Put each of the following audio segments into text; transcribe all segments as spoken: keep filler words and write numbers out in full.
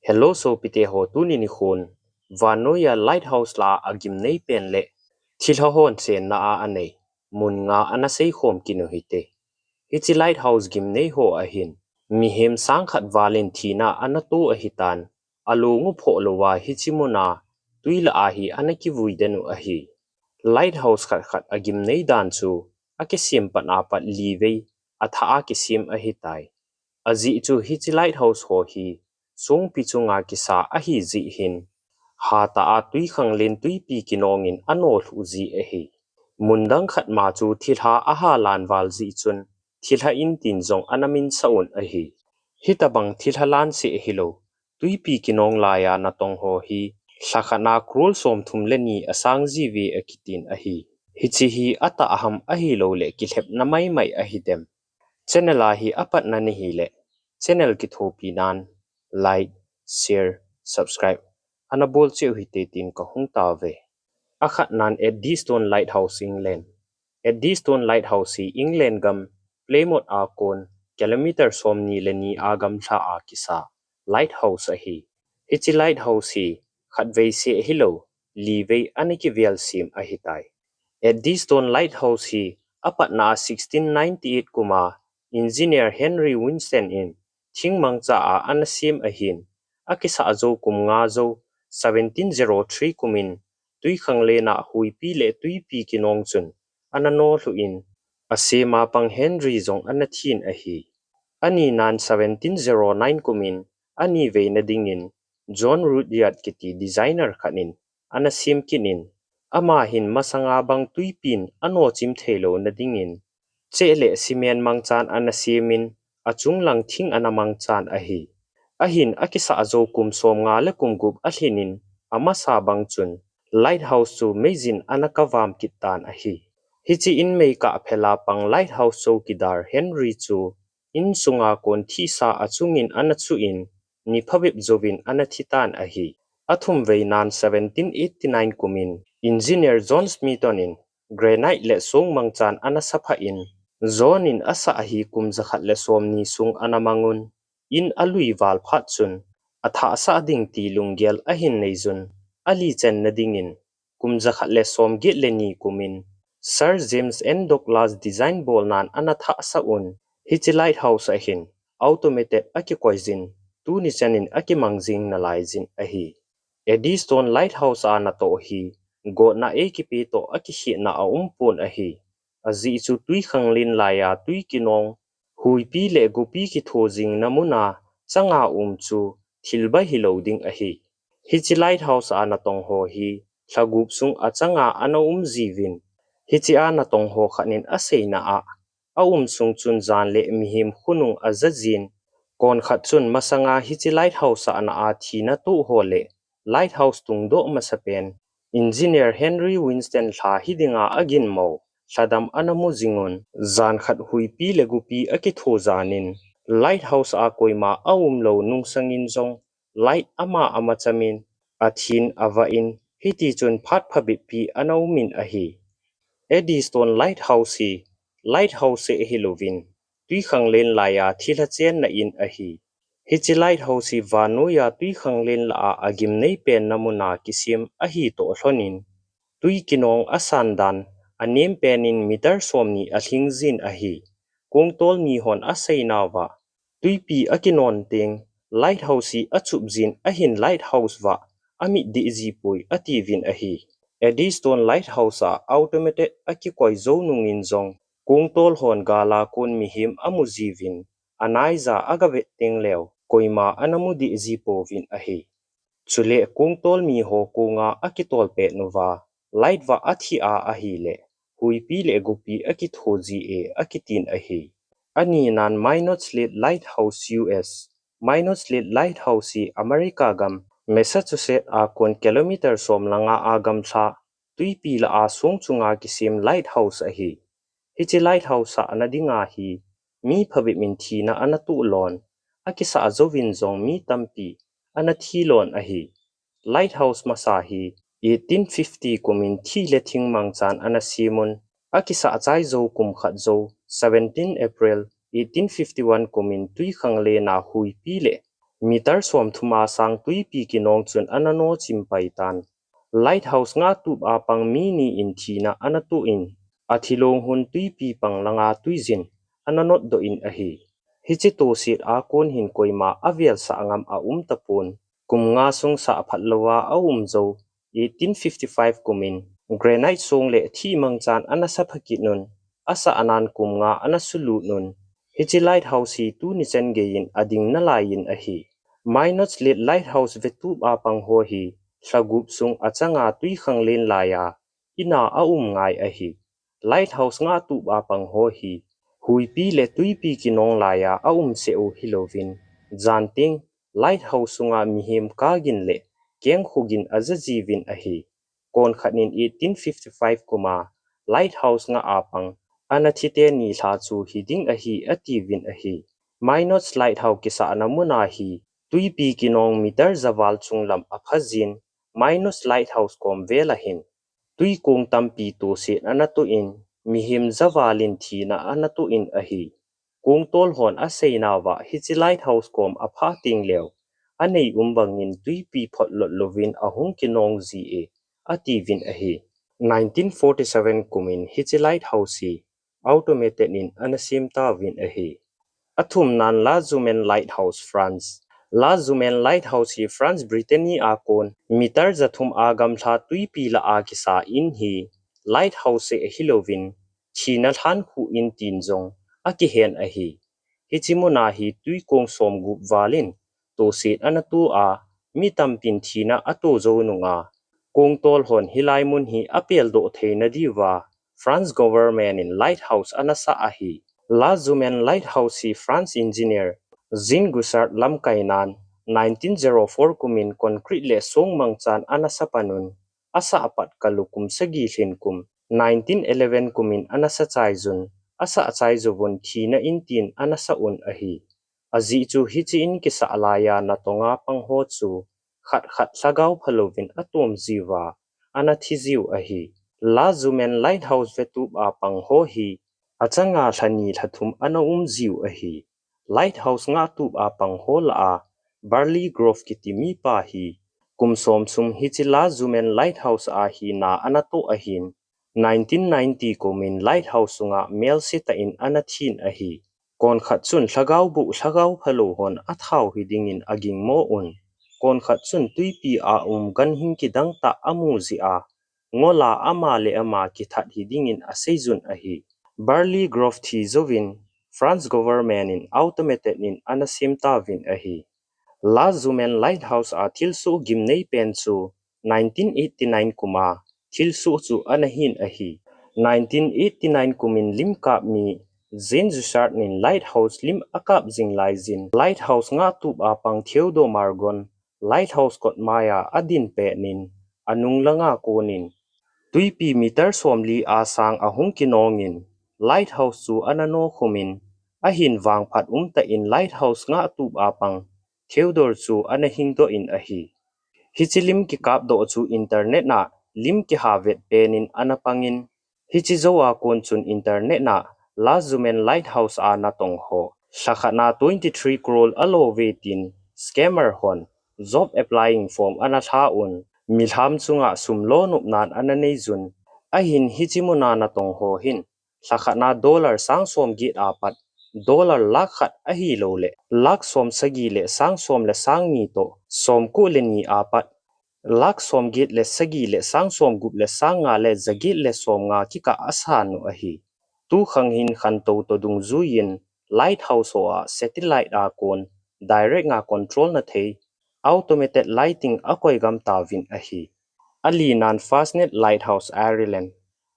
Hello sopite ho, tuni nikhon vannoiya lighthouse lah a agimnei pen le thilha hon senna a anei mun nga ana seikhom kit u hite. Hiche lighthouse gimnei ho ahin mihem sang khat val in thina ana to ahitan, alung u phoh louva hiche muna tui lah a hi ana kivui den u ahi. Lighthouse khat khat agimnei dan chu akisem pat a pat livei athah a kisem ahitai. Ajeh chu hiche lighthouse ho hi songpi chunga kisa ahi jeh hin, hatah a tui khanglen tuipi kinong in ano lhuh ji ahi. Mun dang khat ma chu thilha aha lan val jeh chun thilha in tin jong ana minsah un ahi. Hitabang thilha lan seh hilou, tuipi kinong laiya natong ho hi lhakhat na crore somthum le ni asang ji uve akitin ahi. Hiche hi atah ham ahilouleh kilhepna maimai ahidem? Channel a hi apatna nahile channel kithopi nan like, share, subscribe ana bol cheh u hite tin kahung tao ve. Akhatnan Eddystone Lighthouse, England. Eddystone Lighthouse hi England gam Plymouth a kon kilometer somni le ni a gamla a kisa lighthouse ahi. Hiche lighthouse hi khatvei seh hilou, livei ana kivel sem ahitai. Eddystone Lighthouse hi apatna a sixteen ninety-eight kum a engineer Henry Winston in thing mangcha a ana sem ahin, akisah jou kum nga jou, seventeen zero three kum in tui khanglen a huipi le tuipi kinong chun ana no lhuh in, asem a pang Henry jong ana thin ahi. Aninan seventeen zero nine kum in aniveina dingin John Rudyard kiti designer khat in ana sem kit in, ama hin masanga bang tuipin ano chim theilouna dingin cheh le cement mangchan ana sem in, achung lang thing ana mangchan ahi. Ahin akisah jou kum somnga le kum gup alhin in, amasa bang chun lighthouse chu meijin ana kavam kit tan ahi. Hiche in meikah phel a pang lighthouse chowkidar Henry chu insunga kon thihsa achungin ana chuh in, ni phabep jouvin ana thi tan ahi. Athumveinan seventeen eighty-nine kum in engineer John Smeaton in granite le song mangchan ana saphah in, John in asah hi kum jakhat le somni sung ana mang un, in alui val phat chun athah sah ding ti lunggel ahin neijun, alichenna dingin kum jakhat le somget le ni kum in Sir James N Douglas design bolnan ana thahsah un, hiche lighthouse ahin automated akikoi jin, tuni chan in akimang jing nalai jin ahi. Eddystone Lighthouse a natoh hi gotna eikipe toh akikhetna aumpon ahi. Ajeh chu tui khanglen laiya tui kinong, huipi le gopi kitho jingna muna changa um chu thilbah hilou ding ahi. Hiche lighthouse a natong ho hi lha gup sung achanga ana um jiuvin, hiche a natong ho khat in aseina a, aum sung chun jan le mihem khonung aja jin, konkhat chun masanga hiche lighthouse a ana a thina toh ho le lighthouse tungdoh masapen engineer Henry Winston lha hidinga aginmo lhadam ana mu jing un, jan khat huipi le gopi akitho jan in, lighthouse a koima aumlou nungsang in jong light ama ama cham in, athin avah in, hiti chun phat phabep pi ana um in ahi. Eddystone Lighthouse hi lighthouse seh hilouvin, tui khanglen laiya thilha chenna in ahi. Hiche lighthouse hi vannoiya tui khanglen lah a agimnei penna muna kisem ahi toh lhon in, tui kinong asan dan anem pen in meter somni alhing jin ahi. Kongtol mi hon aseinauva, tuipi akinon teng lighthouse hi achup jin ahin lighthouse vah amit deh ji poi atiuvin ahi. Eddystone Lighthouse a automated akikoi jou nung in jong kongtol hon gal a kon mihem amu jiuvin, anaija agavet teng leu koima ana mu deh ji pouvin ahi. Chule kongtol mi ho konga akitol pet uva, light vah athi a ahile, huipi le gopi akitho ji e akitin ahi. Aninan Minot's Ledge Lighthouse, U S. Minot's Ledge Lighthouse hi America gam Massachusetts a kon kilometer som le nga a gamla, tuipi lah a song chunga kisem lighthouse ahi. Hiche lighthouse a ana dinga hi mi phabep in thina ana toh lon, akisah jouvin jong mi tampi ana thi lon ahi. Lighthouse masa hi eighteen fifty kum in thih le thing mangchan ana sem un, akisah chai jou kum khat jou, seventeen April eighteen fifty-one kum in tui khanglen a huipi le Meter somthum a sang tuipi kinong chun ana nochim pai tan. Lighthouse ngahtup a pang mi ni in thina ana toh in, athilong hun tuipi pang langa tuijin ana notdoh in ahi. Hiche toset a kon hin koima avelsah ngam aum tapon. Kum nga sung sah phat louva aum jou, eighteen fifty-five kumin granite song le thih mangchan ana sapha kit un, asah nan kum nga ana sulut un. Hiche lighthouse hi tuni chan geiyin ading nalaiyin ahi. Minot le lighthouse vetup a pang ho hi lha gup sung achanga twikhanglen laiya ina aum ngai ahi. Lighthouse ngahtup a pang ho hi huipi le tuipi kinong laiya aum seh u hilouvin, jan teng lighthouse sunga mihem kagin le kengkhu gin aja jiuvin ahi. Konkhat in eighteen fifty-five kuma lighthouse ngah a pang ana thi teni lha chu hiding ahi atiuvin ahi. Minot lighthouse kisahna muna hi tuipi kinong meter ja val chunglam apha jin, Minot lighthouse kom vel ahin twikong tampi toset ana toh in, mihem ja valin thina ana toh in ahi. Kongtol hon aseinauva hiche lighthouse kom apha teng leu, anei um bangin tuipi photlot louvin ahung kinong jie, atiuvin ahi. Nineteen forty-seven kumin hiche lighthouse hi automated in ana sem tauvin ahi. Athumnan La Jument Lighthouse, France. La Jument Lighthouse hi France Brittany a kon meter jathum a gamlha tuipi lah a kisa in hi lighthouse seh ahilouvin, thina lhankhuh in tin jong akihen ahi. Hiche muna hi twikong somgup valin toset ana toh a, mi tampin thina ato jou nunga, kongtol hon hilai mun hi apeldoh theina diuva France government in lighthouse ana sah ahi. La Jument Lighthouse hi France engineer Jean Guichard lamkainan nineteen zero four kumin concrete le song mangchan ana sapan un, asah apat kal u kum sagi lhin kum nineteen eleven kumin ana sachai jun, asah chai jouvun thina in tin ana sah un ahi. Ajeh chu hiche in kisah laiya natonga pang ho chu khat khat lhagao phalouvin atom jiuva ana thi jiu ahi. La Jument Lighthouse vetup a pang ho hi achanga lha ni lha thum ana um jiu ahi. Lighthouse ngahtup a pang ho lah a Barley Grove kiti mipa hi kum som sung hiche La Jument Lighthouse a hina ana toh ahin, nineteen ninety kumin lighthouse sunga melse tah in ana thin ahi. Konkhat chun lhagao buh lhagao phalou hon athau hidingin agingmo un, konkhat chun tuipi a um ganhing kidang tah amu jeh a, ngol a ama le ama kithat hidingin asei jun ahi. Barley Grove thi jouvin France government in automated in ana sem tauvin ahi. La Jument Lighthouse a thilsoh gimnei pen chu nineteen eighty-nine kuma thilsoh chu ana hin ahi. Nineteen eighty-nine kumin lim kap mi Jean Guichard in lighthouse lim akap jing laijin, lighthouse ngahtup a pang Theodore Margon lighthouse kot maiya adin petnin, anung langa konin tuipi meter somli a sang ahung kinongin, lighthouse chu ana nokhumin, ahin vangphat umtah in lighthouse ngahtup a pang Theodore chu ana hingdoh in ahi. Hiche lim kikapdoh chu internet a lim kihavet penin ana pangin, hiche jou a kon chun internet a La Jument Lighthouse a natong ho lhakhat na twenty-three crore alo ve tin scammer hon job applying form ana lha un, milham chunga sum lonopnan ana nei jun, ahin hiche muna natong ho hin lhakhat na dollar sang som get apat, dollar lakh khat ahilouleh lakh som sagi le sang som le sang ni toh somko le ni apat, lakh som get le sagi le sang som gup le sang nga le ja get le som nga kikah asan u ahi. Tukhang hin khantou toh dungjuiyin lighthouse ho a satellite a kon direct nga control na thei automated lighting akoi gam tauvin ahi. Alinan Fastnet Lighthouse, Ireland.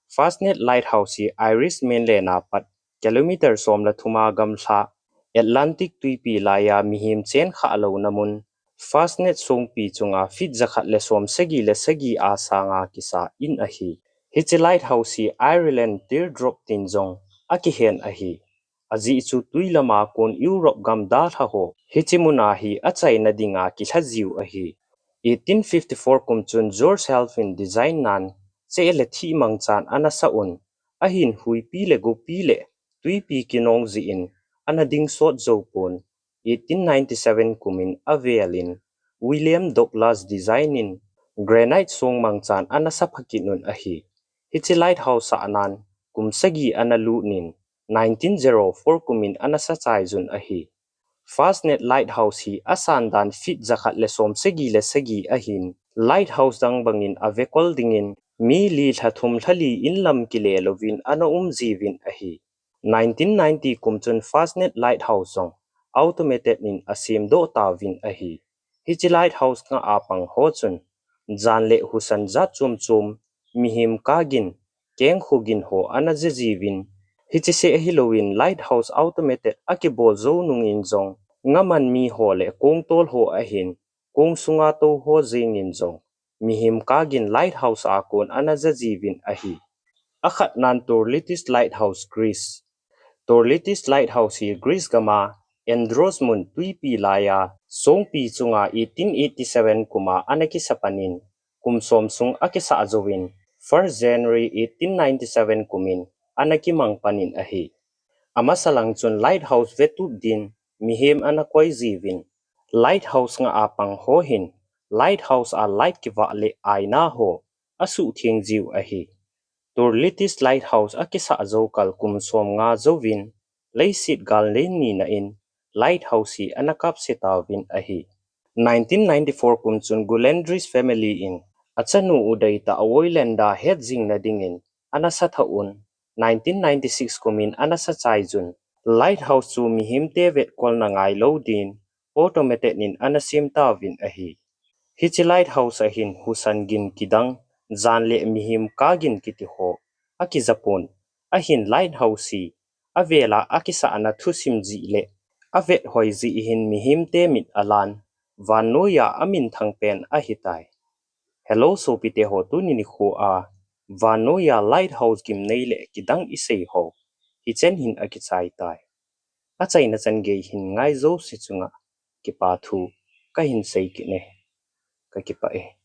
Fastnet Lighthouse hi Irish mainland a pat kilometer som le thum a gamlha Atlantic tuipi laiya mihem chen khah louna mun, Fastnet songpi chunga feet jakhat le som sagi le sagi a sanga kisa in ahi. Hiche lighthouse hi Ireland teardrop tin jong akihen ahi. Ajeh chu twi lama kon Europe gam dalha ho hiche muna hi achaina dinga kilha jiu ahi. Eighteen fifty-four kum chun George Halpin design nan cheh le thih mangchan ana sah un, ahin huipi le gopi le twipi kinong jeh in ana ding sot jou pon. eighteen ninety-seven kumin avelin William Douglas design in granite songmang chan ana sapha kit un ahi. Hiche lighthouse sahnan kum sagi ana lutnin nineteen zero four kumin ana sachai jun ahi. Fastnet Lighthouse hi asan dan feet jakhat le som sagi le sagi ahin, lighthouse dang bangin avekol dingin mi li lha thum lha li in lam kile louvin ana um jiuvin ahi. Nineteen ninety kum chun Fastnet Lighthouse jong automated in asemdoh tauvin ahi. Hiche lighthouse nga a pang ho chun jan le husan jat chom chom, mihem kagin, kengkho gin ho ana ja jiuvin. Hiche seh ahilouvin lighthouse automated akibol jou nungin jong nga man mi ho le kongtol ho ahin, kong sunga tou ho jengin jong mihem kagin lighthouse a kon ana ja jiuvin ahi. Akhatnan Tourlitis Lighthouse, Greece. Tourlitis Lighthouse hi Greece gama Andros mun tuipi laiya songpi chunga eighteen eighty-seven kuma ana kisapanin, kum som sung akisah jouvin, first January eighteen ninety-seven kumin ana kimang panin ahi. Amasalang chun lighthouse vetup din mihem ana koi jiuvin. Lighthouse nga a pang ho hin lighthouse a light kivah le aina ho asuhtheng jiu ahi. Tourlitis Lighthouse akisah jou kal kum som nga jouvin, leiset gal len nina in lighthouse hi ana kapse tauvin ahi. Nineteen ninety-four kum chun Goulandris family in achanu u deitah a Voylanda hetjingna dingin ana satha un, nineteen ninety-six kumin ana sachai jun. Lighthouse chu mihemte vetkolna ngailou din automated in ana sem tauvin ahi. Hiche lighthouse ahin husan gin kidang, jan le mihem kagin kiti ho akijapon. Ahin lighthouse hi avela akisahna thusim jeh le avet hoi jeh hin mihemte mit alan, vannoiya aminthang pen ahitai. Hello sopite ho, tuni nikho a vannoiya lighthouse gimnei le kidang isei ho hichen hin akichai tai. Achaina chan gei hin ngai jouse chunga kipa thu kahin sei kit e. Kakipah e.